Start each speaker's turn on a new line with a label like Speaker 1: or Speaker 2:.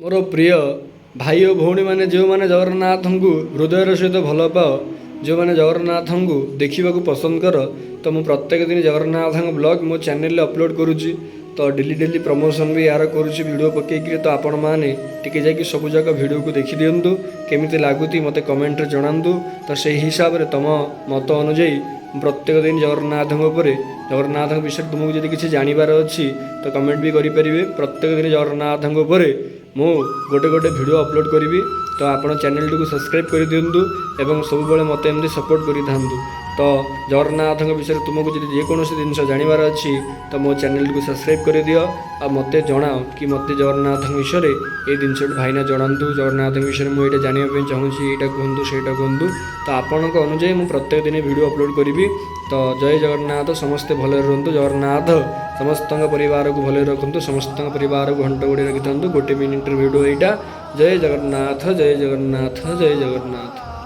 Speaker 1: ମୋର ପ୍ରିୟ ଭାଇ ଓ ଭଉଣୀମାନେ, ଯେଉଁମାନେ ଜଗନ୍ନାଥଙ୍କୁ ହୃଦୟର ସହିତ ଭଲ ପାଅ, ଯେଉଁମାନେ ଜଗନ୍ନାଥଙ୍କୁ ଦେଖିବାକୁ ପସନ୍ଦ କର, ତ ମୁଁ ପ୍ରତ୍ୟେକ ଦିନ ଜଗନ୍ନାଥଙ୍କ ବ୍ଲଗ୍ ମୋ ଚ୍ୟାନେଲରେ ଅପଲୋଡ଼ କରୁଛି। ତ ଡେଲି ଡେଲି ପ୍ରମୋସନ୍ ବି ଏହାର କରୁଛି ଭିଡ଼ିଓ ପକେଇକିରି। ତ ଆପଣମାନେ ଟିକେ ଯାଇକି ସବୁଯାକ ଭିଡ଼ିଓକୁ ଦେଖିଦିଅନ୍ତୁ। କେମିତି ଲାଗୁଛି, ମୋତେ କମେଣ୍ଟରେ ଜଣାନ୍ତୁ। ତ ସେଇ ହିସାବରେ ତୁମ ମତ ଅନୁଯାୟୀ ମୁଁ ପ୍ରତ୍ୟେକ ଦିନ ଜଗନ୍ନାଥଙ୍କ ଉପରେ, ଜଗନ୍ନାଥଙ୍କ ବିଷୟରେ ତୁମକୁ ଯଦି କିଛି ଜାଣିବାର ଅଛି, ତ କମେଣ୍ଟ ବି କରିପାରିବେ। ପ୍ରତ୍ୟେକ ଦିନ ଜଗନ୍ନାଥଙ୍କ ଉପରେ ମୁଁ ଗୋଟେ ଗୋଟେ ଭିଡ଼ିଓ ଅପଲୋଡ଼ କରିବି। ତ ଆପଣ ଚ୍ୟାନେଲଟିକୁ ସବସ୍କ୍ରାଇବ୍ କରିଦିଅନ୍ତୁ ଏବଂ ସବୁବେଳେ ମୋତେ ଏମିତି ସପୋର୍ଟ କରିଥାନ୍ତୁ। ତ ଜଗନ୍ନାଥଙ୍କ ବିଷୟରେ ତୁମକୁ ଯଦି ଯେକୌଣସି ଜିନିଷ ଜାଣିବାର ଅଛି, ତ ମୋ ଚ୍ୟାନେଲଟିକୁ ସବସ୍କ୍ରାଇବ୍ କରିଦିଅ ଆଉ ମୋତେ ଜଣାଅ କି ମୋତେ ଜଗନ୍ନାଥଙ୍କ ବିଷୟରେ ଏଇ ଜିନିଷଟି ଭାଇନା ଜଣାନ୍ତୁ, ଜଗନ୍ନାଥଙ୍କ ବିଷୟରେ ମୁଁ ଏଇଟା ଜାଣିବା ପାଇଁ ଚାହୁଁଛି, ଏଇଟା କୁହନ୍ତୁ, ସେଇଟା କୁହନ୍ତୁ। ତ ଆପଣଙ୍କ ଅନୁଯାୟୀ ମୁଁ ପ୍ରତ୍ୟେକ ଦିନ ଭିଡ଼ିଓ ଅପଲୋଡ଼ କରିବି। ତ ଜୟ ଜଗନ୍ନାଥ। ସମସ୍ତେ ଭଲରେ ରୁହନ୍ତୁ। ଜଗନ୍ନାଥ ସମସ୍ତଙ୍କ ପରିବାରକୁ ଭଲରେ ରଖନ୍ତୁ, ସମସ୍ତଙ୍କ ପରିବାରକୁ ଘଣ୍ଟ ଘୋଡ଼େଇ ରଖିଥାନ୍ତୁ। ଗୋଟେ ମିନିଟ୍ର ଭିଡ଼ିଓ ଏଇଟା। ଜୟ ଜଗନ୍ନାଥ, ଜୟ ଜଗନ୍ନାଥ, ଜୟ ଜଗନ୍ନାଥ।